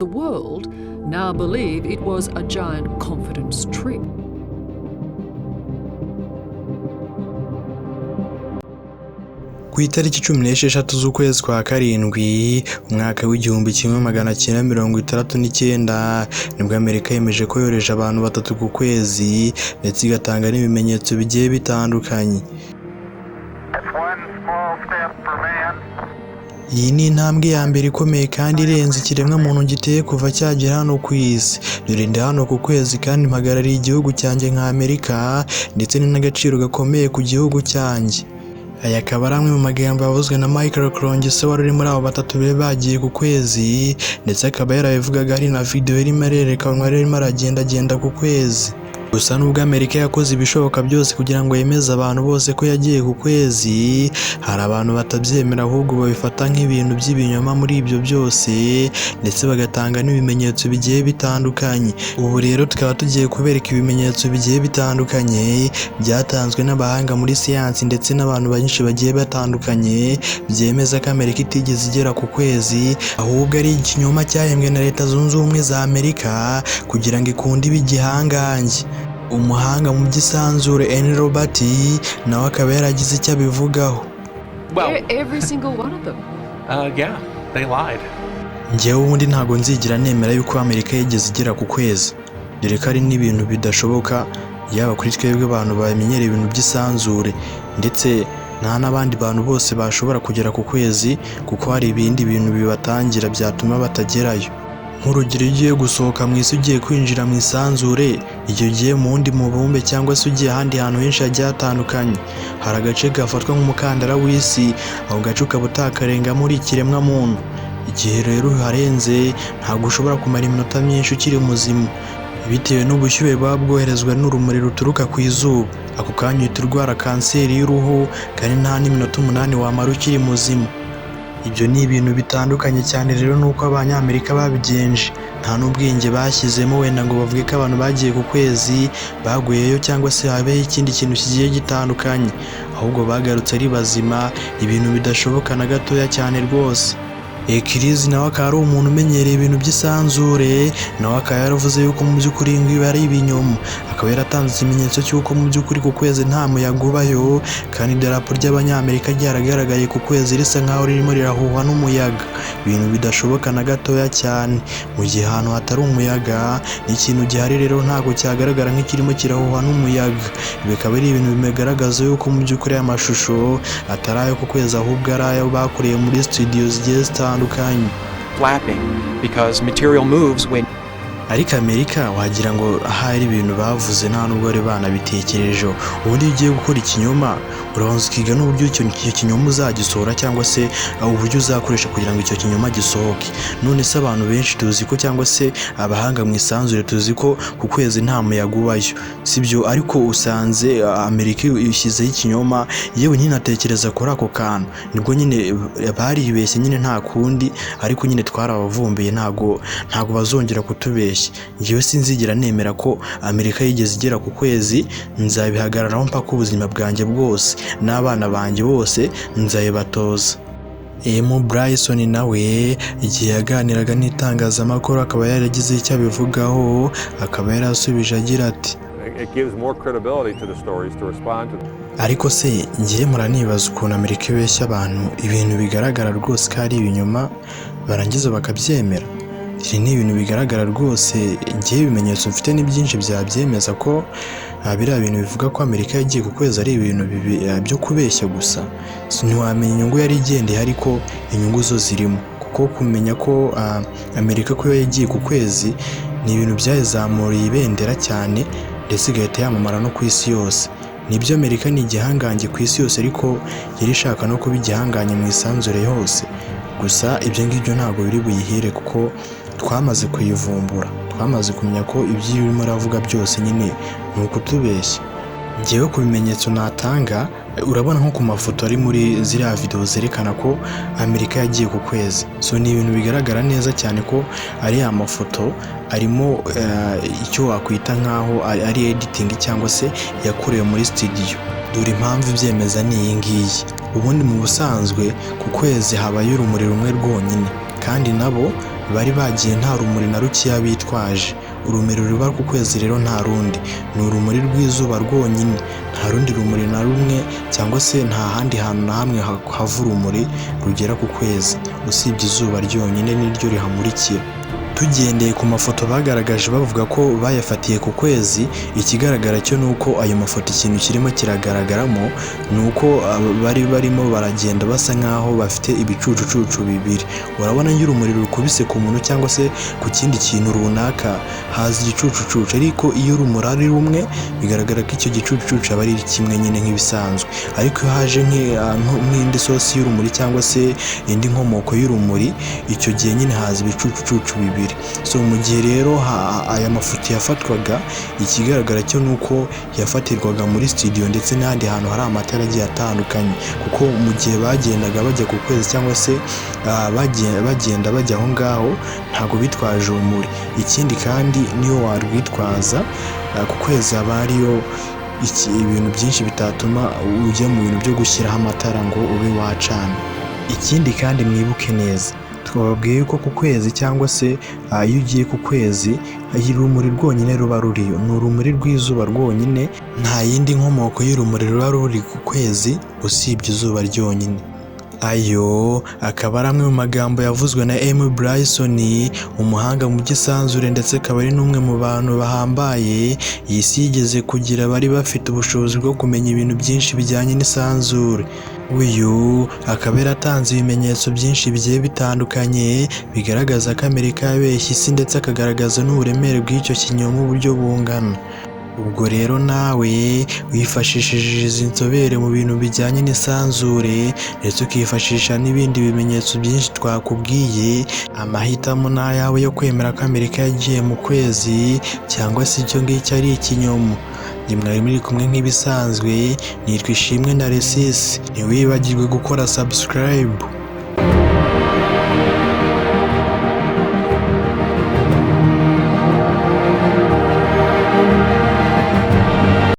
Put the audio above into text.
The world now believe it was a giant confidence trick. Ku itariki 16 z'ukwezi kwa karindwi, umwaka w'1969, nibwo Amerika yemeje ko yohereje abantu batatu ku kwezi, ndetse igatanga n'ibimenyetso bigiye bitandukanye. It's one small step for man, Iyi ni intambwe ya mbere ikomeye kandi irenze ikiremwamuntu giteye kuva cyagera hano ku isi. Dore ndi hano ku kwezi kandi mpagarariye igihugu cyanjye nka Amerika, ndetse ni n'agaciro gakomeye ku gihugu cyanjye. Aya akaba ari amwe mu magambo yavuzwe na Michael Collins wari uri muri abo batatu bari bagiye ku kwezi, ndetse akaba yarabivugaga hari na video irimo arerekanwa arimo aragendagenda ku kwezi. Gusa nubwo Amerika yakoze ibishoboka byose kugira ngo yemeze abantu bose ko yagiye ku kwezi, hari abantu batabyemera ahubwo babifata nk'ibintu by'ibinyoma muri ibyo byose, ndetse bagatanga n'ibimenyetso bigiye bitandukanye. Ubu rero tukaba tugiye kubereka ibimenyetso bigiye bitandukanye byatanzwe n'abahanga muri siyansi ndetse n'abantu benshi bagiye batandukanye, byemeza ko Amerika itigeze igera ku kwezi, ahubwo ari ikinyoma cyahembwe na Leta Zunze Ubumwe za Amerika kugira ngo ikunde ibe igihangange. Umuhanga mu by'isanzure N. Robert nawe akaba yaragize icyo abivugaho. Well, Every single one of them. Yeah, they lied. Njyewe ubundi ntabwo nzigera nemera yuko Amerika yigeze igera ku kwezi, dore ko ari n'ibintu bidashoboka, yaba kuri twebwe abantu bamenyereye ibintu by'isanzure, ndetse nta n'abandi bantu bose bashobora kugera ku kwezi, kuko hari ibindi bintu bibatangira byatuma batagerayo. Nk'urugero, iyo ugiye gusohoka mu isi ugiye kwinjira mu isanzure, igihe ugiye mu wundi mubumbe cyangwa se ugiye ahandi hantu henshi hagiye hatandukanye, hari agace gafatwa nk'umukandara w'isi, ako gace ukaba utakarengamo uri ikiremwamuntu. Igihe rero uharenze, ntabwo ushobora kumara iminota myinshi ukiri muzima, bitewe n'ubushyuhe buba bwoherezwa n'urumuri ruturuka ku izuba. Ako kanya uhita urwara kanseri y'uruhu, kandi nta n'iminota 8 wamara ukiri muzima. Ibyo ni ibintu bitandukanye cyane rero n'uko Abanyamerika babigenje. Nta n'ubwenge bashyizemo wenda ngo bavuge ko abantu bagiye ku kwezi baguyeyo cyangwa se habeho ikindi kintu kigiye gitandukanye, ahubwo bagarutse ari bazima, ibintu bidashoboka na gatoya cyane rwose. Ekirizi nawe akaba ari umuntu umenyereye ibintu by'isanzure, nawe akaba yaravuze yuko mu by'ukuri ibi ngibi ari ibinyoma, akaba yaratanze ikimenyetso cy'uko mu by'ukuri ku kwezi nta muyaga ubayo, kandi idarapo ry'Abanyamerika ryaragaragaye ku kwezi risa nkaho ririmo rirahuhwa n'umuyaga, ibintu bidashoboka na gatoya cyane. Mu gihe ahantu hatari umuyaga, n'ikintu gihari rero ntabwo cyagaragara nk'ikirimo kirahuhwa n'umuyaga. Ibi bikaba ari ibintu bigaragaza yuko mu by'ukuri aya mashusho atari ayo ku kwezi, ahubwo ari ayo bakoreye muri studio zigiye zitandukanye. Flapping because material moves when Ariko Amerika wagira ngo ahari ibintu bavuze nta nubwo bari banabitekerejeho. Ubundi iyo ugiye gukora ikinyoma, urabanza ukiga n'uburyo icyo kinyoma uzagisohora, cyangwa se uburyo uzakoresha kugira ngo icyo kinyoma gisohoke. None se abantu benshi tuzi ko, cyangwa se abahanga mu isanzure tuzi ko ku kwezi nta muyaga ubayo, sibyo? Ariko usanze Amerika ishyizeho ikinyoma, yewe ntinatekereza kuri ako kantu. Nibwo nyine baribeshye nyine, nta kundi, ariko nyine twarabavumbuye, ntabwo bazongera kutubeshya. Njyewe sinzigera nemera ko Amerika yigeze igera ku kwezi, nzabihagararaho mpaka ubuzima bwanjye bwose, n'abana banjye bose nzabibatoza. M. Bryson nawe igihe yaganiraga n'itangazamakuru akaba yaragize icyo abivugaho, akaba yarasubije agira ati: It gives more credibility to the stories to respond to. Ariko se ngiye muranibaza ukuntu Amerika ibeshya abantu ibintu bigaragara rwose ko ari ibinyoma, barangiza bakabyemera? Ibi ni ibintu bigaragara rwose. Ngewe ibimenyetso mfite ni byinshi byabyemeza ko biriya bintu bivuga ko Amerika yagiye ku kwezi ari ibintu byo kubeshya gusa. Ntiwamenya inyungu yari igendeye, ariko inyungu zo zirimo, kuko kumenya ko Amerika ko yagiye ku kwezi ni ibintu byayizamuriye ibendera cyane, ndetse igahita yamamara no ku isi yose. Nibyo, Amerika ni igihangange ku isi yose, ariko yari ishaka no kuba igihangange mu isanzure hose. Gusa ibyo ngibyo ntabwo biri buyihire, kuko twamaze kuyivumbura, twamaze kumenya ko ibyo irimo iravuga byose nyine ni ukutubeshya. Ngewe ku bimenyetso natanga, urabona nko ku mafoto ari muri ziriya videwo zerekana ko Amerika yagiye ku kwezi, so ni ibintu bigaragara neza cyane ko ari amafoto arimo icyo wakwita nk'aho ari editing cyangwa se yakorewe muri studio. Dore impamvu ibyemeza ni iyi ngiyi: ubundi mu busanzwe ku kwezi habayo urumuri rumwe rwonyine, kandi nabo Bari bagiye nta rumuri na rukeya bitwaje. Urumuri ruba ku kwezi rero nta rundi, ni urumuri rw'izuba rwonyine. Nta rundi rumuri na rumwe, cyangwa se nta handi hantu na hamwe hava urumuri rugera ku kwezi usibye izuba ryonyine, niryo rihamurikira. Tugendeye ku mafoto bagaragaje bavuga ko bayafatiye ku kwezi, ikigaragara cyo ni uko ayo mafoto ikintu kirimo kiragaragaramo ni uko bari barimo baragenda basa nk'aho bafite ibicucucucu bibiri. Urabona, iyo urumuri rukubise ku muntu cyangwa se ku kindi kintu runaka, haza igicucucucu, ariko iyo urumuri ari rumwe, bigaragara ko icyo gicucucucu aba ari kimwe nyine nk'ibisanzwe. Ariko iyo haje nk'indi source y'urumuri cyangwa se indi nkomoko y'urumuri, icyo gihe nyine haza ibicucucucu bibiri. So mu gihe rero aya mafoto yafatwaga, ikigaragara cyo ni uko yafatirwaga muri studio ndetse n'ahandi hantu hari amatara agiye atandukanye, kuko mu gihe bagendaga bajya ku kwezi cyangwa se bagenda bajya aho ngaho, ntabwo bitwaje urumuri. Ikindi kandi, niyo warwitwaza, ku kwezi haba hariyo ibintu byinshi bitatuma ujya mu bintu byo gushyiraho amatara ngo ube wacana. Ikindi kandi, mwibuke neza, twababwiye yuko ku kwezi cyangwa se iyo ugiye ku kwezi, urumuri rwonyine ruba ruriyo ni urumuri rw'izuba rwonyine. Nta yindi nkomoko y'urumuri ruba ruri ku kwezi usibye izuba ryonyine. Ayo akaba ari amwe mu magambo yavuzwe na M Bryson, umuhanga mu by'isanzure, ndetse akaba ari n'umwe mu bantu bahambaye iyi si yigeze kugira, bari bafite ubushobozi bwo kumenya ibintu byinshi bijyanye n'isanzure. Uyu akaba yaratanze ibimenyetso byinshi bigiye bitandukanye bigaragaza ko Amerika yabeshye isi, ndetse akagaragaza n'uburemere bw'icyo kinyoma uburyo bungana. Ubwo rero nawe wifashishije izi nzobere mu bintu bijyanye n'isanzure, ndetse ukifashisha n'ibindi bimenyetso byinshi twakubwiye, amahitamo ni ayawe yo kwemera ko Amerika yagiye mu kwezi cyangwa se icyo ngicyo ari ikinyoma. Ni mwari muri kumwe nk'ibisanzwe, nitwa Ishimwe na Resisi. Ntiwibagirwe gukora subscribe.